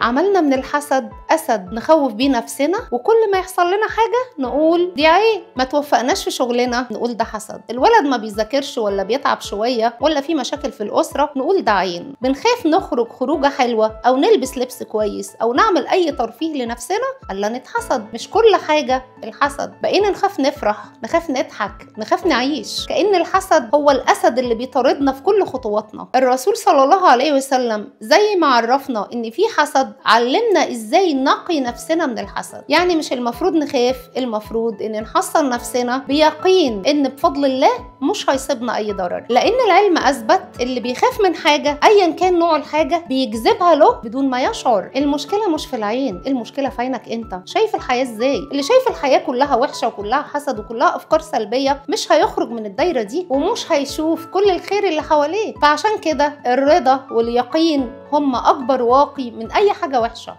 عملنا من الحسد أسد نخوف بيه نفسنا، وكل ما يحصل لنا حاجة نقول دي عين. ما توفقناش في شغلنا نقول ده حسد، الولد ما بيذاكرش ولا بيتعب شوية ولا في مشاكل في الأسرة نقول ده عين. بنخاف نخرج خروجة حلوة أو نلبس لبس كويس أو نعمل أي ترفيه لنفسنا ألا نتحسد. مش كل حاجة الحسد، بقينا نخاف نفرح، نخاف نضحك، نخاف نعيش، كأن الحسد هو الأسد اللي بيطاردنا في كل خطواتنا. الرسول صلى الله عليه وسلم زي ما عرفنا إن في حسد، علمنا إزاي نقي نفسنا من الحسد. يعني مش المفروض نخاف، المفروض إن نحصن نفسنا بيقين إن بفضل الله مش هيصيبنا أي ضرر، لأن العلم أثبت اللي بيخاف من حاجة أيا كان نوع الحاجة بيجذبها له بدون ما يشعر. المشكلة مش في العين، المشكلة في عينك أنت، شايف الحياة إزاي؟ اللي شايف الحياة كلها وحشة وكلها حسد وكلها أفكار سلبية مش هيخرج من الدايرة دي ومش هيشوف كل الخير اللي حواليه. فعشان كده الرضا واليقين هم أكبر واقي من أي حاجة وحشة.